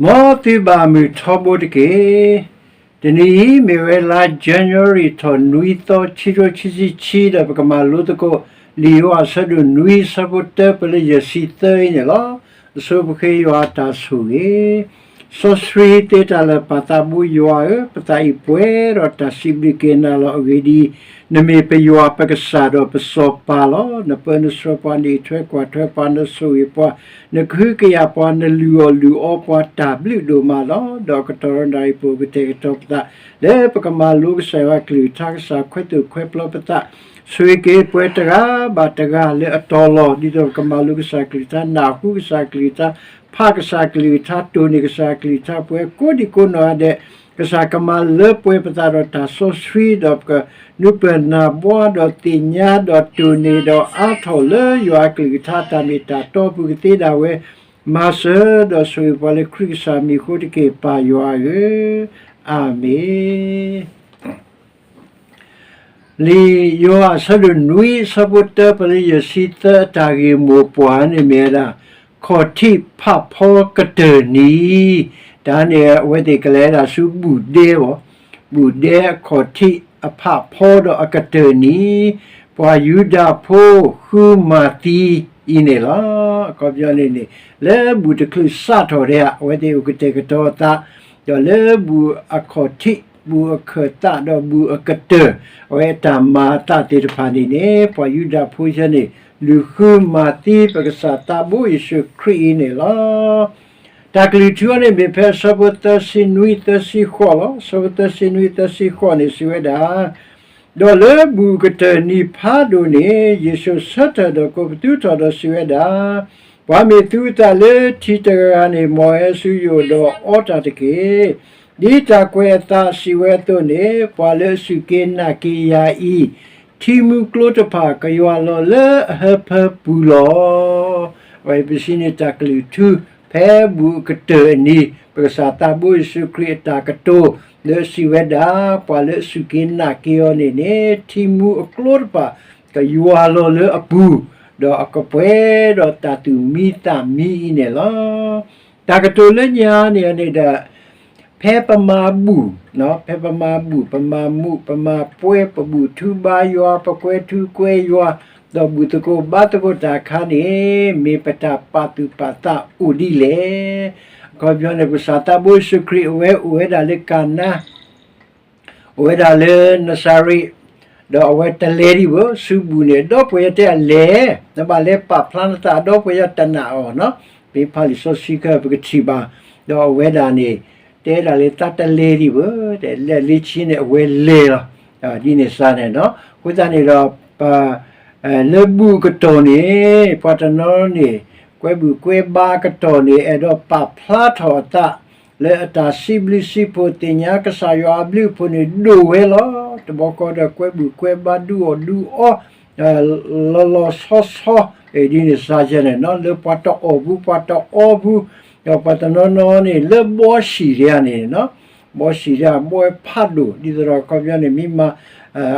မ်သုဘၣ်မုာ်ထီဘိတက့ၢ်. တနံၤအံၤ မ့ၢ်ဝဲလါ January ထီၣ်နွံသီ ခံကထိခံဆံခံ ဒီးပကမၤလိသကိး လံာ်ယိၤဟၣ်အဆၢဒိၣ်နွံ အဆၢဖိတၢ ပလၢယဲၢ်ဆံသၢအံၤန့ၣ်လီၤ. အဆိပဃ့ယွၤအတၢ်ဆိၣ်ဂ့ၤ စီဆှံသ့တၢ်လၢာ်ပၢ်သးဘိယွၤဧၢ, ပသးအံၤပှဲၤဒီးတၢ်စံးဘျုးက့ၤနၤလီၤ. အဂ့ၢ်ဒ်အံၤ, နမ့ၢ်ပယွၤပကစၢ်ဒီးပစီၤပၤလီၤ. နပၢနဆှၢပှၤ, နအံးထွဲကွၢ်ထွဲပှၤ, နဆိၣ်ဂ့ၤပှၤ, နကဟုကယာ်ပှၤ, နလုၢ်အီၣ်လုၢ်အီပှၤတၢ်ဘျုးဒိၣ်မးလီၤ. ဒီးကတီၢ်ဒီးနၣ်ရံၣ်ပူၤ ကတဲာ်ကတီၤပသး လၢပကမၤလိကစၢ်ယွၤအကလုၢ်ကထါ, ကစၢ်ခွဲးသူၣ်ခွဲးပျီပသး, ဆိၣ်ဂ့ၤက့ၤပှၤတဂၤဘၣ်တဂၤလၢအတီၤလီၤ. ဒ်သိးပကမၤလိကစၢ်ကလုၢ်ကထါ, နၢ်ဟူကစၢ်ကလုၢ်ကထါ, ဖးကစၢ်ကလုၢ်ကထါ, တိၢ်န့ၢ်ကစၢ်ကလုၢ်ကထါ, ပှဲၤကိးဒံးကိးနီၢ်ဂၤဒဲး, ကစၢ်ကမၤလၢပှဲၤပသးဒီးတၢ်စီဆှံ, ဒီးပကနုာ်ပၢၢ်နၢ်ဘှါဒီးသ့ၣ်ညါဒီးတိၢ်န့ၢ်ဒီးအါထီၣ်လၢယွၤအကလုၢ်ကထါ တၢ်မ့ၢ်တၢ်တီအပူၤကသ့ဒၣ်ဝဲ, မၤစၢၤဒီးဆိၣ်ဂ့ၤပှၤလၢခရံာ်ကစၢ်မံၤအဃိတက့ၢ်, ပၢ်ယွၤဧၢ, အၤမ့ၣ်. လံာ်ယိၤဟၣ်အဆၢဒိၣ်နွံ အဆၢဖိတၢ ပလၢယဲၢ်ဆံသၢ အတၢ်ဂ့ၢ်မိၢ်ပှၢ်န့ၣ်မ့ၢ်ဝဲဒၣ် ခီၣ်ထံးဖးဖီကတၢၢ်နံၤ, တၢ်န့ၣ်အဝဲသ့ၣ်ကလဲၤဒၣ်ဆူဘူၣ်ဒဲဘၣ်, ဘူၣ်ဒဲအခီၣ်ထံးအဖးဖီဒီးအကတၢၢ်နံၤ, ပှၤယူဒၤဖိဃုမၤသံအံၤန့ၣ်လီၤ. အခီပညီန့ၣ်န့ၣ် လၢဘူၣ်တချုးစးထီၣ်ဒဲး အဝဲသ့ၣ်အိၣ်ကတဲာ်ကတီၤအသး ဒီးလၢဘူၣ်အခီၣ်ထံး, ဘူၣ်အခၢၣ်သး ဒီးဘူၣ်အကတၢၢ်, အဝဲအတၢ်မၤအသးသ့ၣ်တဖၣ်န့ၣ်န့ၣ် ပှၤယူဒၤဖိဆၢန့ၣ် လုၢ်ဃုမၤသံပကစၢ်သးဘိယ့ၣ်ၡူးခရံာ်အံၤန့ၣ်လီၤ. တၢ်ကလုၢ်ထူအံၤန့ၣ် မ့ၢ်ဖဲအဆၢဖိသၢဆံနွံ သၢဆံဃိးလီၤ. အဆၢဖိသၢဆံနွံ သၢဆံဃိးန့ၣ် စံးဝဲဒၣ် ဒီးလၢဘူၣ်ကတၢၢ်နံၤဖးဒိၣ်န့ၣ် ယ့ၣ်ၡူးဆၢထၢၣ်ဒီးကိးပသူထီၣ်ဒီးစံးဝဲဒၣ်, ပှၤမ့ၢ်သူအသးလၢထံတဂၤဂၤန့ၣ် မ်အီၤဟဲဆူယအိၣ်ဒီးအီတၢ်တက့ၢ်. ဒ်တၢ်ကွဲးအသးစံးဝဲအသိးန့ၣ်, ပှၤလၢအစူၢ်က့ၤနာ်က့ၤယၤအံၤ, ထံမူကျိတဖၣ်ကယွၤလီၤလၢအဟၢဖၢပူၤလီၤ. အဝဲပစံးန့ၣ်တၢ်ကလုၢ်ထူ ဖဲဘူၣ်အကတၢၢ်အနံၤ ပကစၢ်သးဘိယ့ၣ်ၡူးခရံာ်အတၢ်ကတိၤ လၢစံးဝဲဒၣ်, ပှၤလၢအစူၢ်က့ၤနာ်က့ၤအီၤန့ၣ်န့ၣ် ထံမူအကျိတဖၣ် ကယွၤလီၤလၢအပူၤ, ဒီးအကပှဲၤဒီးတၢ်သူၣ်မံသးမံအံၤန့ၣ်လီၤ. တၢ်ကတိၤလၢညါန့ၣ်န့ၣ်ဒီး ဖဲပမၤဘူၣ်, ဖဲပမၤဘူၣ်, ပမၤမူး, ပမၤပှဲၤ, ပဘူၣ်ထူဘါယွၤ, ပကွဲထူကွဲယွၤ, ဒီးဘူၣ်သကိးဘါသကိးတၢ်အခါန့ၣ် မ့ၢ်ပတၢ်ပာ်သူၣ်ပာ်သးအိၣ်ဒ်လဲၣ်. အခီပညီန့ၣ် ပကစၢ်သးဘိယ့ၣ်ၡူးခရံာ် အဝဲအိၣ်ဝဲဒၣ်လၢကၤနါ အိၣ်ဝဲဒၣ်လၢနစၤရ့း, ဒီးအဝဲတလဲၤဒံးဘၣ် ဆူဘူၣ်န့ၣ် ဒီပုၢ်ဝဲၢ်တဲအလဲၤ, နဘၣ်လဲၤပာ်ဖျါနသး ဒီပုၢ်ဝဲၢ်တနာ်အီၤနီၤ, မ့ၢ်ဖးလံာ်စီဆှံခဲအံၤပကထံၣ်ဘၣ်, ဒီးအဝဲဒၣ်န့ၣ် တဲဒၣ်လၢသးတလဲၤဒံးဘၣ်, တဲလဲၤလၢခံန့ၣ် အဝဲလဲၤလီၤ, ဒ်န့ၣ်စ့ၢ်န့ၣ်နီၤ, အဃိသတးန့ၣ်ဒီး ပ လၢဘူၣ်အကတီၢ်န့ၣ် ပှၤတနီၤန့ၣ် ကွဲဘူၣ်ကွဲဘါအကတီၢ်န့ၣ် အဲၣ်ဒိးပာ်ဖျါထီၣ်အသး လၢအတၢ်စံးဘျုးစံးဖှိၣ်သ့ၣ်ညါကစၢ်ယွၤအဘျုးအဖှိၣ်န့ၣ် ဒိၣ်ဝဲလီၤ. တဘျီဃီဒီးကွဲဘူၣ်ကွဲဘါဒုးအီၣ်ဒုးအီ လီၤလီၤဆီဆီ ဒ်န့ၣ်စ့ၢ်န့ၣ်နီၤ, လၢပှၤတအီၣ်ပူၤ ပှၤတအီပူၤ, ဒီးပှၤတနီၤနီၤန့ၣ် လၢဘီဆံၣ်ဒံးန့ၣ်နီၤ, ဘီဆံၣ်ဒံး ဘီဖးဒိၣ် ဒ်သိးဒီးအခီပညီန့ၣ် မ့ၢ်မၤ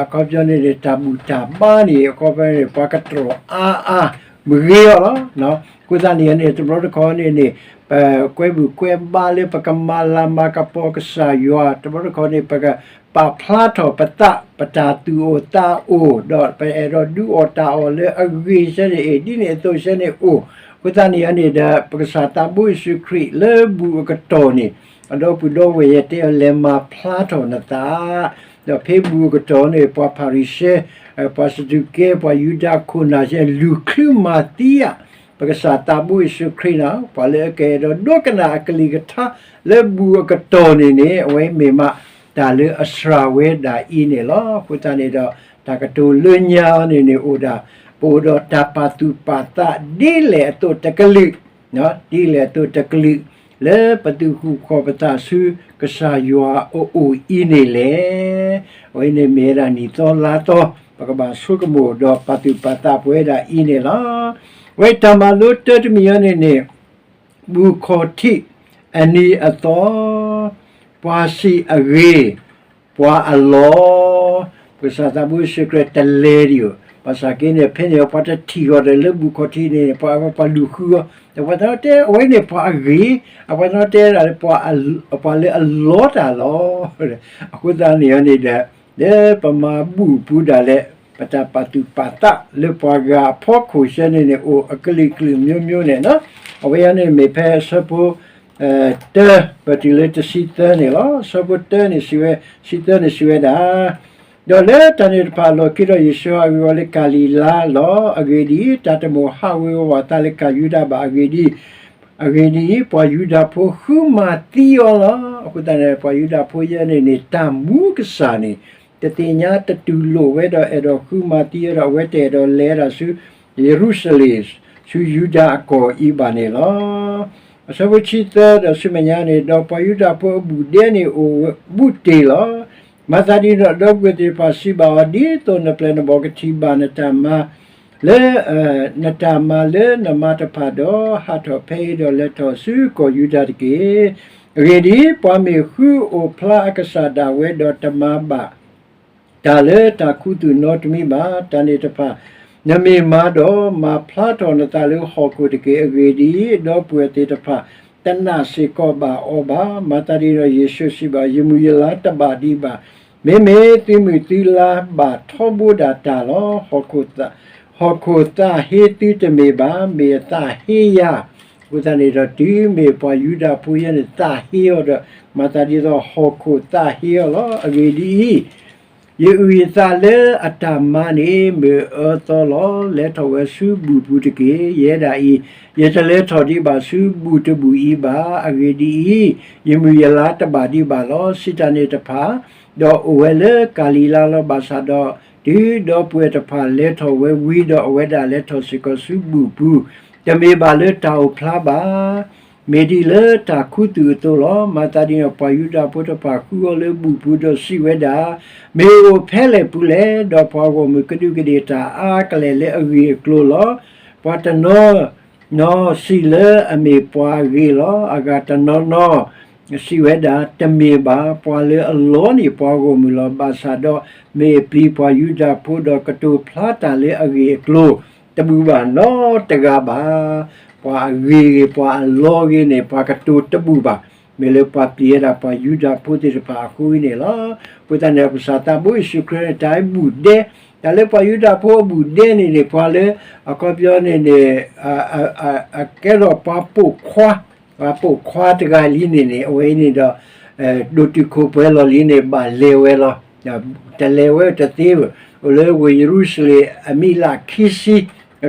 အခီပညီန့ၣ်န့ၣ် တၢ်ဘူၣ်တၢ်ဘါန့ၣ် အခီပညီန့ၣ် ပှၤကတြီၢ်အါအါ မ့ၢ်ဂ့ၤအီၤလီၤ. အဃိသတးန့ၣ်န့ၣ် တဘျီတခီၣ်န့ၣ်န့ၣ် ပကွဲဘူၣ်ကွဲဘါလၢပကမၤလၤမၤကပီၤကစၢ်ယွၤ တဘျီတခီၣ်န့ၣ် ပကပာ်ဖျါထီၣ်ပသး ပတၢ်သူၣ်အိၣ်သးအိၣ် ဒီးပအဲၣ်ဒိးဒုးအီၣ်တၢ်အီၣ်လၢအဂ့ၤဆၢန့ၣ်အ့ၣ် ဒ်န့ၣ်အသိးဆၢန့ၣ်အိၣ်, အဃိသတးန့ၣ်န့ၣ်ဒီး ပကစၢ်သးဘိယ့ၣ်ၡူးခရံာ်လၢဘူၣ်အကတီၢ်န့ၣ် အဒီပုၢ်ဒီဝဲၢ်ယတဲအီၤ လဲၤမၤဖျါထီၣ်နသး, ဒီးဖဲဘူၣ်အကတီၢ်န့ၣ် ပှၤဖၤရံၤၡဲ ပှၤစဒူးကဲ ပှၤယူဒၤခိၣ်နၢ်ယဲ လူၤချုးမၤသံဧါ ပကစၢ်သးဘိယ့ၣ်ၡူးခရံာ်န့ၣ်, ပှၤလၢအကအဲၣ်ဒိးဒိကနၣ်အကလုၢ်ကထါလၢဘူၣ်အကတီၢ်န့ၣ်န့ၣ် အဝဲမ့ၢ်မးတၢ်လၢအစှၤဝဲဒၣ်အံၤန့ၣ်လီၤ. အဃိသတးန့ၣ်ဒီး တၢ်ကတိၤလၢညါန့ၣ်န့ၣ်အိၣ်ဒၣ် ပအိၣ်ဒီးတၢ်ပာ်သူၣ်ပာ်သးဒ်လဲၣ်အသိးတကလုာ် ဒ်လဲၣ်အသိးတကလုာ် လၢပသုးဃုာ်ဃီၤပသးဆူကစၢ်ယွၤအအိၣ်အံၤန့ၣ်လဲၣ်. အဝဲန့ၣ်မ့ၢ်ဝဲဒၣ်နံၣ်သီလါသီ ပကဘၣ်ဆိကမိၣ်ဒီးပာ်သူၣ်ပာ်သးပဝဲဒၣ်အံၤန့ၣ်လီၤ. အဝဲတၢ်မၤလိတၢတမံၤအံၤန့ၣ်န့ၣ် ဘူၣ်ခီၣ်ထံးအနံၤအသီ ပှၤစံးအဂ့ၢ် ပှၤအလီၢ် ပကစၢ်သးဘိယ့ၣ်ၡူးခရံာ်တလဲၤဒံးဧိၤ, ဘၣ်ဆၣ်က့န့ၣ် ဖဲန့ၣ်ပှၤတထံၣ်အီၤဒီးလၢဘူးခီၣ်ထံးန့ၣ် ပှၤလူၤဃုအီၤ, ဒီးပှၤတနီၤတဲအဝဲန့ၣ်ပှၤအဂ့ၤ, အပှၤတနီၤတဲဒၣ်လၢ ပှၤလၢအလီတၢ်လီၤ. အဃိသတးန့ၣ်န့ၣ်ဒီး လၢပမၤဘူၣ်ပူၤဒၣ်လဲာ် ပတၢ်ပာ်သူၣ်ပာ်သးလၢပှၤဂၤအဖီခိၣ်ဆၢန့ၣ်န့ၣ် အိၣ်အကလုာ်ကလုာ်မျိုးမျိုးန့ၣ်လီၤ. အဝဲအံၤန့ၣ်မ့ၢ်ဖဲအဆၢဖိ တၢ ပတုၤလၢတဆံသၢန့ၣ်လီၤ. အဆၢဖိတၢန့ၣ်စံးဝဲ, ဆံသၢန့ၣ်စံးဝဲဒၣ်, ဒီးလၢတၢ်န့ၣ်တဖၣ်အလီၢ်ခံဒီး ယ့ၣ်ၡူးဟးဝ့ၤဝီၤလၢကၤလံၤလါလီၤ. အဂ့ၢ်ဒ်အံၤ, တၢ်တမိၣ်ဟးဝ့ၤဝီၤအသးလၢကၤယူဒၤဘၣ်. အဂ့ၢ်ဒ်အံၤ, အဂ့ၢ်ဒ်အံၤ, ပှၤယူဒၤဖိဃုမၤသံအီၤလီၤ. အဃိသတးန့ၣ် ပှၤယူဒၤဖိယဲန့ၣ်န့ၣ် တၢ်မူကစၢ်န့ၣ် တသ့ၣ်ညါတတူၢ်လိာ်ဝဲဒီး အဲၣ်ဒိးဃုမၤသံဝဲဒီး အဝဲတအဲၣ်ဒိးလဲၤဒၣ်ဆူ ယရူၤၡလ့ၣ် ဆူယူဒၤအကီၢ်အံၤဘၣ်န့ၣ်လီၤ. အဆၢဖိဆံသၢဒီးဆူမဲာ်ညါန့ၣ်, ဒီးပှၤယူဒၤဖိအဘူၣ်ဒဲန့ၣ်အိၣ်ဘူးတ့ၢ်လီၤ. မၤသးဒ်န့ၣ်ဒီး ဒီပုၢ်ဝဲၢ်သ့ၣ်တဖၣ်စံးဘၣ်အီၤ, ဒ်သိးနပျဲၢ်နဘီၣ်ကထံၣ်ဘၣ်နတၢ်မၤ လၢ နတၢ်မၤလၢနမၤတဖၣ်ဒီး ဟးထီၣ်ဖဲအံၤဒီးလဲၤထီၣ်ဆူကီၢ်ယူဒၤတက့ၢ်. အဂ့ၢ်ဒ်အံၤ, ပှၤမ့ၢ်ဃုအိၣ်ဖျါအကစၢ်ဒၣ်ဝဲဒီးတမၤဘၣ် တၢ်လၢတၢ်ခူသူၣ်နီတမံၤဘၣ်. တၢ်န့ၣ်တဖၣ် နမ့ၢ်မၤဒီး မၤဖျါထီၣ်နသးလၢဟီၣ်ခိၣ်တက့ၢ်. အဂ့ၢ်ဒ်အံၤ, ဒီပုၢ်ဝဲၢ်သ့ၣ်တဖၣ် တနာ်စ့ၢ်ကီးဘၣ်အီၤဘၣ်. မၤသးဒ်န့ၣ်ဒီး ယ့ၣ်ၡူးစံးဘၣ်, ယမုၢ်ယလါတဘၣ်ဒံးဘၣ်. မ့မ့ၢ်သုမုၢ်သုလါဘၣ်ထီဘိဒၣ်တၢ်လီၤ. ဟီၣ်ခိၣ်သးဟ့သုတမ့ၢ်ဘၣ်, မ့ၢ်အသးဟ့ယၤ. အဃိသတးန့ၣ်ဒီး တုၤမ့ၢ်ပှၤယူဒၤဖိယဲန့ၣ် သးဟ့အီၤဒီး မၤသးဒ်သိးဟီၣ်ခိၣ်သးဟ့အီၤလီၤ. အဂ့ၢ်ဒ်အံၤ, ယအုၣ်ယသးလၢအတၢ်မၤန့ၣ် မ့ၢ်အၢသီလီၤ. လဲၤထီၣ်ဝဲဆူဘူၣ်ပူၤတက့ၢ်. ယဲဒၣ်အံၤ ယတလဲၤထီၣ်ဒံးဘၣ်ဆူဘူၣ်တဘူၣ်အံၤဘၣ်. အဂ့ၢ်ဒ်အံၤ, ယမုၢ်ယလါတဘၣ်ဒံးဘၣ်လီၤ. စံးတၢ်န့ၣ်တဖၣ် ဒီးအိၣ်ဝဲလၢကၤလံၤလါလီၤ. ဘၣ်ဆၣ်ဒီး တုၤဒီပုၢ်ဝဲၢ်တဖၣ်လဲၤထီၣ်ဝဲဝံၤဒီး အဝဲဒၣ်လဲၤထီၣ်စ့ၢ်ကီးဆူဘူၣ်ပူၤ, တမ့ၢ်ဘၣ်လၢတၢ်အိၣ်ဖျါဘၣ်. မ့ၢ်ဒ်လၢတၢ်ခူသူၣ်အသိးလီၤ. မၤသးဒ်န့ၣ်ဒီး ပှၤယူဒၤဖိတဖၣ်ဃုအီၤလၢဘူၣ်ပူၤဒီးစံးဝဲဒၣ်, မ့ၢ်အိၣ်ဖဲလဲၣ်ပူၤလဲၣ်. ဒီးပှၤဂီၢ်မုၢ်ကဒူးကဒ့ၣ်တၢ်အါကလဲာ်လၢအဂ့ၢ်အကျိၤလီၤ. ပှၤတနီၤနီၤစံးလၢအမ့ၢ်ပှၤအဂ့ၤလီၤ. အဂၤတနီၤနီၤ စံးဝဲဒၣ်, တမ့ၢ်ဘၣ်, ပှၤလၢအလီန့ၢ်ပှၤဂီၢ်မုၢ်လီၤ. ဘၣ်ဆၣ်ဒီး မ့ၢ်အပျံၤပှၤယူဒၤဖိဒီးကတိၤဖျါတၢ်လၢအဂ့ၢ်အကျိၤ တဘူၣ်ဘၣ်နီတဂၤဘၣ်. ပှၤအဂ့ၤဂ့ၤ ပှၤအလီဂ့ၤန့ၣ် ပှၤကတိၤတဘူၣ်ဘၣ်မ့ၢ်လၢပှၤပျံၤဝဲဒၣ်ပှၤယူဒၤဖိသ့ၣ်တဖၣ်အဃိအံၤန့ၣ်လီၤ. အဃိသတးန့ၣ် ပကစၢ်သးဘိယ့ၣ်ၡူးခရံာ်န့ၣ် တၢ်အဘူၣ်ဒဲ, တၢ်လၢပှၤယူဒၤဖိအဘူၣ်ဒဲန့ၣ်န့ၣ် ပှၤလၢ အခီပညီန့ၣ်န့ၣ် အကဲထီၣ်ပှၤပိာ်ခွါ, ပှၤပိာ်ခွါတဂၤလံန့ၣ်န့ၣ် အဝဲအံၤန့ၣ်ဒီး ဒိၣ်တုာ်ခိၣ်ပှဲၤလီၤလံန့ၣ် ဘၣ်လဲၤဝဲလီၤ. တလဲၤဝဲတသ့ဘၣ်. အိၣ်လၢဝ့ၢ်ယရူၤၡလ့ၣ်အမံးလးခံဆံ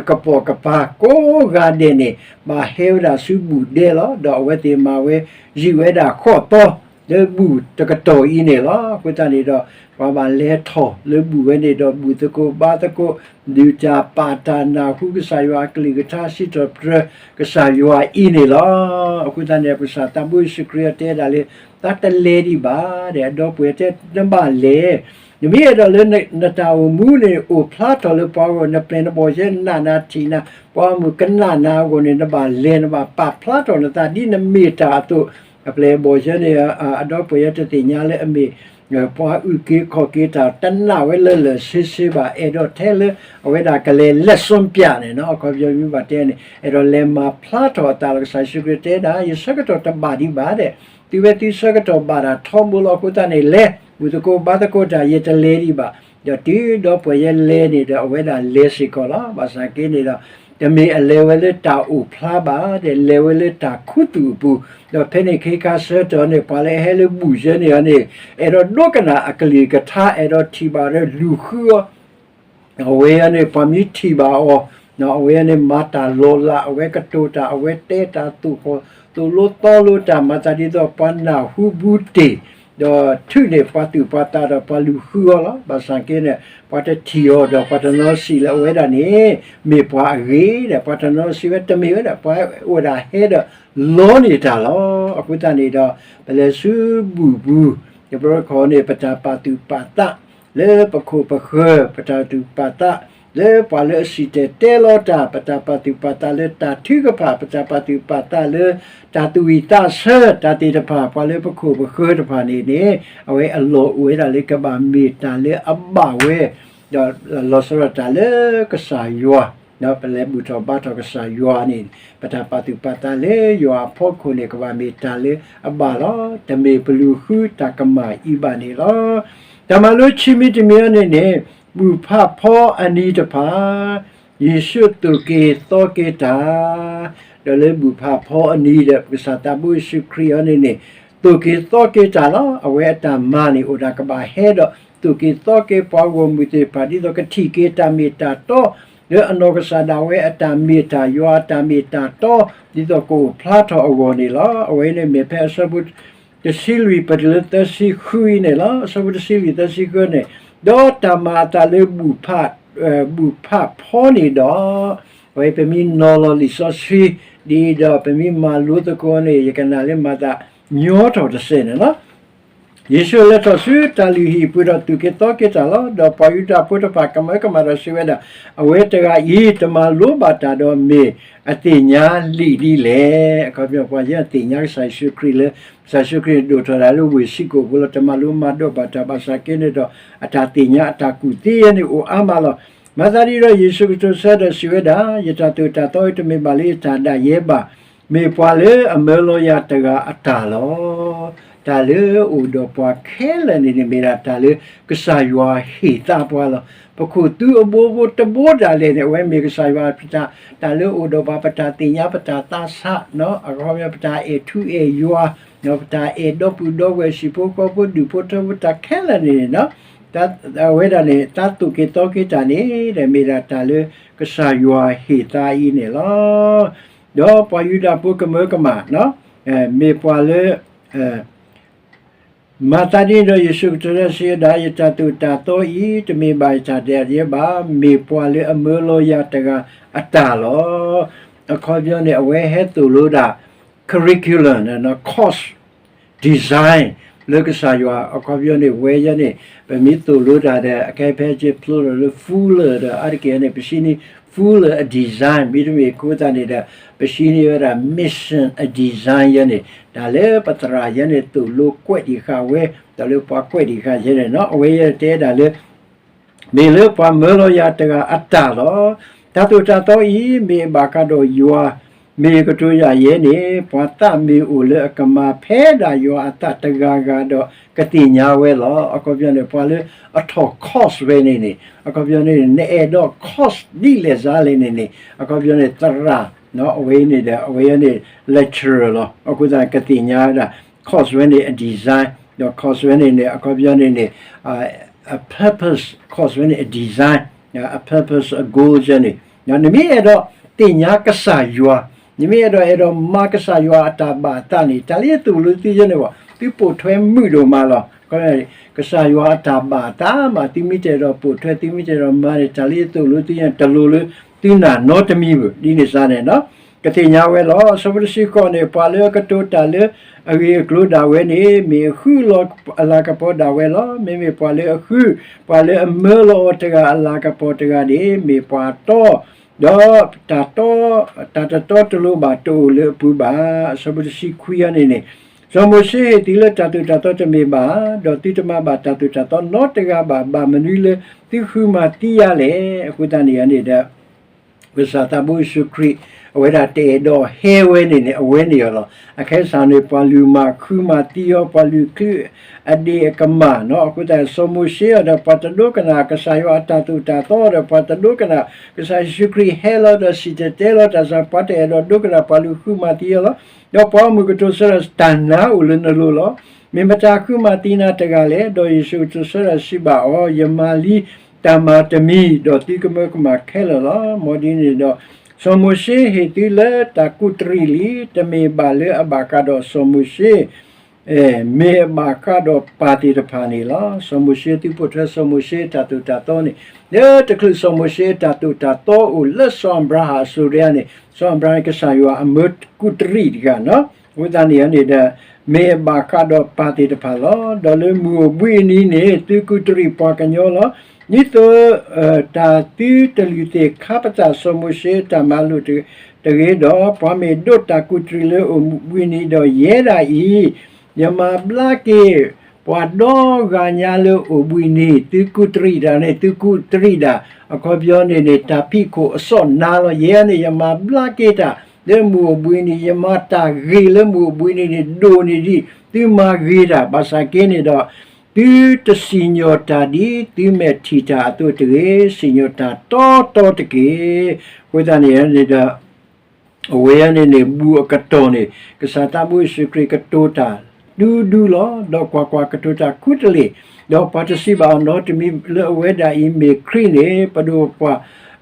ကပိာ်ကပၤကိးဂၤဒဲးန့ၣ် ဘၣ်ဟဲဝဲဒၣ်ဆူဘူၣ်ဒဲလီၤ. ဒီးအဝဲသ့ၣ်မၤဝဲ ယံာ်ဝဲဒၣ်ဃိးသီ လၢဘူၣ်တကတီၢ်အံၤန့ၣ်လီၤ. အဃိသတးန့ၣ်ဒီး ပှၤဘၣ်လဲၤထီၣ်လၢဘူၣ်ဝဲန့ၣ်ဒီး ဘူၣ်သကိးဘါသကိး ဒုးတၢ်ပာ်တၢ် နၢ်ဟူကစၢ်ယွၤအကလုၢ်ကထါ စံးထီၣ်ပတြၢၤကစၢ်ယွၤအံၤန့ၣ်လီၤ. အဃိသတးန့ၣ် ပကစၢ်သးဘိယ့ၣ်ၡူးခရံာ်အတဲဒၣ်လၢ သးတလဲၤဒံးဘၣ်ဒီး အဒီပုၢ်ဝဲၢ်တဲ နဘၣ်လဲၤ နမ့ၢ်အဲၣ်ဒိးလၢနတၢ်အိၣ်မူန့ၣ် အိၣ်ဖျါထီၣ်လၢပှၤဂီၢ် နပျဲၢ်နဘီၣ်ဆၢ နနာ်နၤထံၣ်နၤ ပှၤဂီၢ်မုၢ်ကနၣ်နၤအဂီၢ်န့ၣ် နဘၣ်လဲၤ နဘၣ်ပာ်ဖျါထီၣ်နသးဒ်နမ့ၢ်တၢ်အသိး အပျဲၢ်အဘီၣ်ဆၢန့ၣ် အဒီပုၢ်ဝဲၢ်တသ့ၣ်ညါလၢအမ့ၢ် ပှၤအုၣ်က့ၤခီၣ်က့ၤတၢ် တနာ်ဝဲလၢလၢာ်ဆ့ဆ့ဘၣ် အဲၣ်ဒိးထဲလၢ အဝဲဒၣ်ကလဲၤ လက်စွန့်ပြတ် န့ၣ်နီၤ အခီပညီမ့ၢ်ဘၣ်တဲန့ၣ် အဲၣ်ဒိးလဲၤမၤဖျါထီၣ်အသးလီၤ. ကစၢ်ယ့ၣ်ၡူးခရံာ်တဲဒၣ် ယဆၢကတီၢ်တဘၣ်ဒံးဘၣ်ဒီး သုဝဲသုဆၢကတီၢ်ဘၣ်တၢ်ထီဘိလီၤ. အဃိသတးန့ၣ် လဲၤဘူၣ်သကိးဘါသကိးတၢ် ယတလဲၤဒံးဘၣ်. ဒီးတုၤဒီပုၢ်ဝဲၢ်ယဲလဲၤန့ၣ်ဒီး အဝဲဒၣ်လဲၤစ့ၢ်ကီးလီၤ. ဘၣ်ဆၣ်က့န့ၣ်ဒီး တမ့ၢ်အလဲၤဝဲလၢတၢ်အိၣ်ဖျါဘၣ်ဒီး လဲၤဝဲလၢတၢ်ခူသူၣ်အပူၤ, ဒီးဖဲန့ၣ်ခ့ခါဆၢကတီၢ်န့ၣ် ပှၤလၢအဟဲလၢဘူၣ်ဆၢန့ၣ်န့ၣ် အဲၣ်ဒိးဒိကနၣ်အကလုၢ်ကထါ အဲၣ်ဒိးထံၣ်ဘၣ်ဒီးလူၤဃုအီၤ အဝဲန့ၣ် ပှၤမ့ၢ်ထံၣ်ဘၣ်အီၤ အဝဲန့ၣ်မၤတၢ်လီၤလး အဝဲကတိၤတၢ် အဝဲတဲတၢ် သိၣ်လိသီလိတၢ် မၤသးဒ်သိးပှၤနၢ်ဟူဘူးတ့ၢ်, ဒီးထုးန့ၢ်ပှၤသူၣ်ပှၤသးဒီးပှၤလူၤဃုအီၤလီၤ. ဘၣ်ဆၣ်က့န့ၣ် ပှၤတထံၣ်အီၤဒီးပှၤတနီၤစံးလၢအဝဲဒၣ်န့ၣ် မ့ၢ်ပှၤအဂ့ၤဒီး ပှၤတနီၤစံးဝဲတမ့ၢ်ဝဲဒီး ပှၤအိၣ်ဒၣ်ဟဲဒီးလီန့ၢ်တၢ်လီၤ. အဃိသတးန့ၣ်ဒီး ပလဲၤဆူဘူၣ်ပူၤ တဘျီတခီၣ်န့ၣ် ပတၢ်ပာ်သူၣ်ပာ်သး လၢပခိၣ်ပဃၢၤ ပတၢ်သူၣ်ပာ်သး လၢပှၤလၢအစံၣ်တဲၤတဲလီၤတၢ် ပတၢ်ပာ်သူၣ်ပာ်သးလၢတၢ်ထုကဖၣ် ပတၢ်ပာ်သူၣ်ပာ်သးလၢတၢ်သူၣ်ဝံၣ်သးဆၢတၢ်သ့ၣ်တဖၣ် ပှၤလၢပခိၣ်ပဃၢၤတဖၣ်န့ၣ်န့ၣ် အဝဲအလီၢ်အိၣ်ဝဲဒၣ်လၢကဘၣ်မ့ၢ်တၢ်လၢအဘၣ်ဝဲ ဒီးလီၤဆီဒၣ်တၢ်လၢကစၢ်ယွၤ, ပလဲၤဘူၣ်ထီၣ်ဘါထီၣ်ကစၢ်ယွၤန့ၣ် ပတၢ်ပာ်သူၣ်ပာ်သးလၢယွၤအဖီခိၣ်န့ၣ် ကဘၣ်မ့ၢ်တၢ်လၢအဘၣ်လီၤ. တမ့ၢ်ပလူၤဃုတၢ်ကမၣ်အံၤဘၣ်န့ၣ်လီၤ. တၢ်မၤလိခံမံၤတမံၤအံၤန့ၣ်န့ၣ် ဘူၣ်ဖးဖီအနံၤတဖၣ် ယ့ၣ်ၡူးသိၣ်က့ၤသီက့ၤတၢ်, ဒီးလၢဘူၣ်ဖးဖီအနံၤဒီး ပကစၢ်သးဘိယ့ၣ်ၡူးခရံာ်အံၤန့ၣ်န့ၣ် သိၣ်က့ၤသီက့ၤတၢ်လီၤ. အဝဲအတၢ်မၤန့ၣ် အိၣ်ဒၣ်ကဘၣ်ဟဲဒီး သိၣ်က့ၤသီက့ၤပှၤဂီၢ်မုၢ်သ့ၣ်တဖၣ် ဒ်သိးကထံၣ်က့ၤတၢ်မ့ၢ်တၢ်တီ လၢအနီၢ်ကစၢ်ဒၣ်ဝဲအတၢ်မ့ၢ်တၢ်တီ, ယွၤအတၢ်မ့ၢ်တၢ်တီ ဒ်သိးကအိၣ်ဖျါထီၣ်အဂီၢ်န့ၣ်လီၤ. အဝဲန့ၣ်မ့ၢ်ဖဲအဆၢဖိ တဆံလွံၢ်ပတုၤလၢသၢဆံဃုအံၤန့ၣ်လီၤ. အဆၢဖိတဆံလွံၢ်သၢဆံဃုန့ၣ်, ဒီးတၢ်မၤအသးလၢ ဘူၣ်ဖးဖီန့ၣ်ဒီး, အဝဲပမ့ၢ်နီၤလီၤလံာ်စီဆှံ ဒ်အံၤဒီး ပမ့ၢ်မၤလိသကိးန့ၣ် ယကနၣ်လၢမၤသးညီထီၣ်တစဲးန့ၣ်လီၤ. ယ့ၣ်ၡူးလဲၤထီၣ်ဆူတၢ်လုၢ်ဟံၣ်ပူၤဒီး သိၣ်က့ၤသီက့ၤတၢ်လီၤ. ဒီးပှၤယူဒၤဖိတဖၣ်ကမၢကမၣ်ဒီးစံးဝဲဒၣ်, အဝဲတဂၤအံၤ တမၤလိဘၣ်တၢ်ဒီးမ့ၢ်အသ့ၣ်ညါလံာ်ဒ်လဲၣ်. အခီပညီ ပှၤယဲသ့ၣ်ညါကစၢ်ယ့ၣ်ၡူးခရံာ်လၢ ကစၢ်ယ့ၣ်ၡူးခရံာ်န့ၣ်ဒိၣ်ထီၣ်ဒၣ်လၢဝ့ၢ်စံကိၣ်ပူၤလီၤ. တမၤလိမၤဒိးဘၣ်တၢ်ဘၣ်ဆၣ်က့န့ၣ်ဒီး အတၢ်သ့ၣ်ညါအတၢ်ကူၣ်သ့န့ၣ်အိၣ်အါမးလီၤ. မၤသးဒ်ဒီး ယ့ၣ်ၡူးကတိၤဆၢဒီးစံးဝဲဒၣ်, ယတၢ်သိၣ်တၢ်သီအံၤတမ့ၢ်ဘၣ်လၢယတၢ်ဒၣ်ယဲဘၣ်, မ့ၢ်ပှၤလၢအမၢလီၤယၤတဂၤအတၢ်လီၤ. တၢ်လၢအအိၣ်ဒီးပှၤခဲလၢာ်န့ၣ်န့ၣ် မ့ၢ်ဒၣ်တၢ်လၢကစၢ်ယွၤဟ့ၣ်သါပှၤလီၤ. ပခိၣ်သူအဘိဖိတဘိဒၣ်လဲာ်န့ၣ် အဝဲမ့ၢ်ကစၢ်ယွၤပတၢ်, တၢ်လၢအအိၣ်ဒီးပှၤ ပတၢ်သ့ၣ်ညါ ပတၢ်သးဆး, အခီပညီ ပတၢ်အဲၣ်ထူအဲၣ်ယွၤ, ပတၢ်အဲၣ်ဒီပုၢ်ဒီဝဲၢ် ဟံၣ်ဖိဃီဖိ ဒူၣ်ဖိထၢဖိ တၢ်ခဲလၢာ်န့ၣ်န့ၣ် အဝဲဒၣ်န့ၣ် တၢ်သိၣ်က့ၤသီက့ၤတၢ်န့ၣ်ဒီး မ့ၢ်ဒၣ်တၢ်လၢကစၢ်ယွၤဟ့ၣ်သါအံၤန့ၣ်လီၤ. ဒီးပှၤယူဒၤဖိကမၢကမၣ်, မ့ၢ်ပှၤလၢ မၤသးဒ်န့ၣ်ဒီး ယ့ၣ်ၡူးကတိၤဆၢဒီးစံးဝဲဒၣ်, ယတၢ်သိၣ်တၢ်သီအံၤ တမ့ၢ်ဘၣ်ယတၢ်ဒၣ်ယဲဘၣ်, မ့ၢ်ပှၤလၢအမၢလီၤယၤတဂၤအတၢ်လီၤ. အခီပညီန့ၣ် အဝဲဟဲသိၣ်လိဒၣ် curriculum, course design လၢကစၢ်ယွၤ အခီပညီန့ၣ် ဝဲယဲန့ၣ် ပမ့ၢ်သိၣ်လိတၢ်ဒီး အခဲဖဲက့ဖျိလီၤလၢ Fuller ဒီးအါတက့ၢ်န့ၣ် ပစံးန့ၣ် Fuller အ design မ့တမ့ၢ်အဃိသတးန့ၣ်ဒီး ပစံးန့ၢ်ဝဲဒၣ် mission အ design ယဲန့ၣ် တၢ်လၢပသရၣ်ယဲန့ၣ် သိၣ်လိကွဲးဒံးဃာ်ဝဲ ဒီးလၢပှၤကွဲးဒံးဃာ်ယဲန့ၣ်နီၤ အဝဲယဲတဲဒၣ်လၢ မ့ၢ်လၢပှၤမၢလီၤယၤတဂၤအတၢ်လီၤ. တၢ်သိၣ်တၢ်သီအံၤ မ့ၢ်အဘၣ်ဃးဒီးယွၤ, မ့ၢ်ကတိၤယၤယဲန့ၣ် ပှၤသးမ့ၢ်အိၣ်လၢအကမၤဖဲဒၣ်ယွၤအသးတဂၤဂၤဒီး ကသ့ၣ်ညါဝဲလီၤ. အခီပညီန့ၣ် ပှၤလၢအထီၣ် course ဝဲန့ၣ်န့ၣ် အခီပညီန့ၣ် နအဲၣ်ဒိး course ဒ်လဲၣ်စါလဲၣ်န့ၣ်န့ၣ် အခီပညီန့ၣ် သရၣ် အဝဲန့ၣ်ဒီး အဝဲန့ၣ် lecturer လီၤ. အဃိသတးကသ့ၣ်ညါဝဲဒၣ် course ဝဲန့ၣ်အ design ဒီး course ဝဲန့ၣ်န့ၣ် အခီပညီန့ၣ်န့ၣ် အ purpose, course ဝဲန့ၣ်အ design, အ purpose, အ goal ယဲန့ၣ် နမ့ၢ်အဲၣ်ဒိးသ့ၣ်ညါကစၢ်ယွၤ, နမ့ၢ်အဲၣ်ဒိးအဲၣ်ဒိးမၤကစၢ်ယွၤအတၢ်ဘၣ်အသးန့ၣ် တၢ်လၢယသိၣ်လိသုယဲန့ၣ်ဘၣ် သုပိာ်ထွဲမုာ်ဒိၣ်မးလီၤ. ကစၢ်ယွၤအတၢ်ဘၣ်အသးမး သုမ့ၢ်တအဲၣ်ဒိးပိာ်ထွဲ သုမ့ၢ်တအဲၣ်ဒိးမၤန့ၣ် တၢ်လၢယသိၣ်လိသုယဲန့ၣ် တလိၤလၢသုနၢ်နီတမံၤဘၣ်. ဒ်န့ၣ်စါန့ၣ် ကသ့ၣ်ညါဝဲလီၤ. အဆၢဖိတဆံဃိးန့ၣ် ပှၤလၢအကတိၤတၢ်လၢအဂ့ၢ်အကျိၤဒၣ်ဝဲန့ၣ် မ့ၢ်အဃုအလၤကပီၤဒၣ်ဝဲလီၤ. မ့မ့ၢ်ပှၤလၢအဃု, ပှၤလၢအမၢလီၤအီၤတဂၤအလၤကပီၤတဂၤန့ၣ် မ့ၢ်ပှၤတီ, ဒီးတၢ်တီ, တၢ်တတီတလိၤဘၣ်တအိၣ်လၢအပူၤဘၣ်. အဆၢဖိတဆံခွံအံၤန့ၣ်န့ၣ် စီၤမိၤၡ့ဟ့ၣ်သုလၢတၢ်သိၣ်တၢ်သီတမ့ၢ်ဘၣ်, ဒီးသုတမၤဘၣ်တၢ်သိၣ်တၢ်သီနီတဂၤဘၣ်, ဘၣ်မနုၤလၢသုဃုမၤသံယၤလဲၣ်. အဃိသတးန့ၣ်န့ၣ်ဒီး ကစၢ်သးဘိယ့ၣ်ၡူးခရံာ် အဝဲဒၣ်တအဲၣ်ဒိးဟဲဝဲန့ၣ်န့ၣ် အဝဲန့ၣ်အီၤလီၤ. အခဲစၢ်န့ၣ် ပှၤလုၢ်မၤဃုမၤသံအီၤ, ပှၤလုၢ်ချုးအဒ့ၣ်အကမၣ်နီၤ. အဃိသတး စီၤမိၤၡ့အံၤဒီး ပှၤတဒိကနၣ်ကစၢ်ယွၤအတၢ်သိၣ်တၢ်သီဒီး ပှၤတဒိကနၣ် ကစၢ်ယ့ၣ်ၡူးခရံာ်ဟဲလီၤဒီးစံၣ်တဲၤတဲလီၤတၢ်စၢ် ပှၤတအဲၣ်ဒိးဒိကနၣ်ပှၤလုၢ်ဃုမၤသံအီၤလီၤ. ဒီးပှၤအီမုၢ်ကတိၤဆၢဒီး တၢ်နါအိၣ်လၢနလိၤလီၤ. မ့ၢ်မတၤဃုမၤသံနၤတဂၤလဲၣ်. ဒီးယ့ၣ်ၡူးကတိၤဆၢဒီးစံးဘၣ်အီၤ, ယမၤလံတၢ်မၤတမံၤ, ဒီးသုကမၢကမၣ်ခဲလၢာ်လီၤ. မ်ဒ်န့ၣ်ဒီး စီၤမိၤၡ့ဟ့ၣ်သုလၢတၢ်ကူးတရံးလံ, တမ့ၢ်ဘၣ်လၢအဘၣ်ဃးဒီးစီၤမိၤၡ့ မ့ၢ်အဘၣ်ဃးဒီးပၢ်သ့ၣ်တဖၣ်န့ၣ်လီၤ. စီၤမိၤၡ့ သုးပိာ်ထွဲစီၤမိၤၡ့တၢ်သိၣ်တၢ်သီန့ၣ်, လၢတချုးစီၤမိၤၡ့တၢ်သိၣ်တၢ်သီအိၣ်လၢစီၤအၤဘြၤဟၣ်အစိၤဒ်န့ၣ်, စီၤအၤဘြၤဟၣ်န့ၣ် ကစၢ်ယွၤအမၢကူးတရံးတဂၤနီၤ. အဃိသတးန့ၣ်န့ၣ်ဒီး မ့ၢ်အဘၣ်ဃးဒီးပၢ်သ့ၣ်တဖၣ်လီၤ. ဒီးလၢမုၢ်အိၣ်ဘှံးအနံၤန့ၣ် သုကူးတရံးပှၤကညီလီၤ. ဒ်သိး တၢ်သုတလုၢ်သ့ၣ်ခါ ပတၢ်စီၤမိၤၡ့တၢ်မၤလိာ်တဂ့ၤဒီး, ပှၤမ့ၢ်ဒိးတၢ်ကူးတရံးလၢအိၣ်ဘှံးနံၤဒီး ယဲဒၣ်အံၤ, ယမၤဘျါက့ၤ ပှၤဒီဂၤညါလၢအိၣ်ဘှံးနံၤ သုကူးတရံးတၢ်န့ၣ် သုကူးတရံးဒၣ်, အခီပညီန့ၣ်န့ၣ် တၢ်ဖံးခိၣ်အစီၣ်နါလီၤ. ယဲန့ၣ် ယမၤဘျါက့ၤတၢ် လၢမုၢ်အိၣ်ဘှံးနံၤ, ယမၤတၢ်ဂ့ၤလၢမုၢ်အိၣ်ဘှံးနံၤန့ၣ် ဒိၣ်န့ၢ်ဒံး သုမၤဂ့ၤတၢ်. ဘၣ်ဆၣ်က့န့ၣ်ဒီး သုတစံၣ်ညီၣ်တၢ်ဒ်သုမဲာ်ထံၣ်တၢ်အသိးတဂ့ၤ, စံၣ်ညီၣ်တၢ်တီတီတက့ၢ်. အဃိသတးန့ၣ်န့ၣ်ဒီး အဝဲန့ၣ်န့ၣ် ဘူၣ်အကတီၢ်န့ၣ် ကစၢ်သးဘိယ့ၣ်ၡူးခရံာ်ကတိၤတၢ်ဒူဒူလီၤ. ဒီးကွၢ်ကွၢ်, ကတိၤတၢ်ခူတလ့ၢ်, ဒီးပှၤတစံးဘၣ်အီၤနီတမံၤလၢအဝဲဒၣ်အံၤမ့ၢ်ခရံာ်န့ၣ် ပဒိၣ်ပှၢ်,